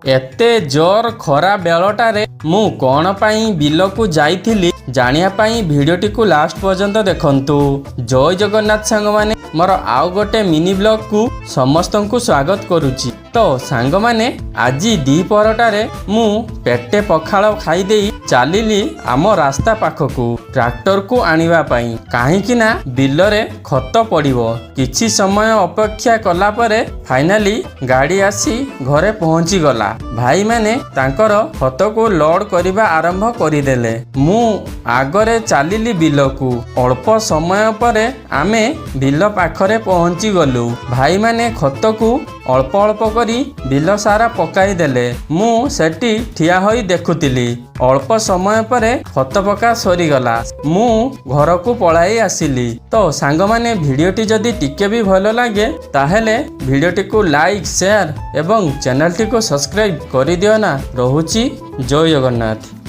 ଏତେ ଜୋର ଖରା ବେଳଟାରେ ମୁଁ କ'ଣ ପାଇଁ ବିଲକୁ ଯାଇଥିଲି, ଜାଣିବା ପାଇଁ ଭିଡ଼ିଓଟିକୁ ଲାଷ୍ଟ ପର୍ଯ୍ୟନ୍ତ ଦେଖନ୍ତୁ। ଜୟ ଜଗନ୍ନାଥ ସାଙ୍ଗମାନେ, ମୋର ଆଉ ଗୋଟେ ମିନି ବ୍ଲଗକୁ ସମସ୍ତଙ୍କୁ ସ୍ୱାଗତ କରୁଛି। ତ ସାଙ୍ଗମାନେ, ଆଜି ଦ୍ୱିପହରଟାରେ ମୁଁ ପେଟେ ପଖାଳ ଖାଇଦେଇ ଚାଲିଲି ଆମ ରାସ୍ତା ପାଖକୁ ଟ୍ରାକ୍ଟରକୁ ଆଣିବା ପାଇଁ, କାହିଁକି ନା ବିଲରେ ଖତ ପଡ଼ିବ। କିଛି ସମୟ ଅପେକ୍ଷା କଲା ପରେ ଫାଇନାଲି ଗାଡ଼ି ଆସି ଘରେ ପହଞ୍ଚିଗଲା। ଭାଇମାନେ ତାଙ୍କର ଖତକୁ ଲୋଡ୍ କରିବା ଆରମ୍ଭ କରିଦେଲେ। ମୁଁ ଆଗରେ ଚାଲିଲି ବିଲକୁ। ଅଳ୍ପ ସମୟ ପରେ ଆମେ ବିଲ ପାଖରେ ପହଞ୍ଚି ଗଲୁ। ଭାଇମାନେ ଖତକୁ ଅଳ୍ପ ଅଳ୍ପ କରି ବିଲ ସାରା ପକାଇ ଦେଲେ। ମୁଁ ସେଠି ଠିଆ ହୋଇ ଦେଖୁଥିଲି। ଅଳ୍ପ ସମୟ ପରେ ଖତ ପକା ସରିଗଲା। ମୁଁ ଘରକୁ ପଳାଇ ଆସିଲି। ତ ସାଙ୍ଗମାନେ, ଭିଡ଼ିଓଟି ଯଦି ଟିକେ ବି ଭଲ ଲାଗେ, ତାହେଲେ ଭିଡ଼ିଓଟିକୁ ଲାଇକ୍, ସେୟାର ଏବଂ ଚ୍ୟାନେଲଟିକୁ ସବସ୍କ୍ରାଇବ୍ କରିଦିଅ ନା। ରହୁଛି, ଜୟ ଜଗନ୍ନାଥ।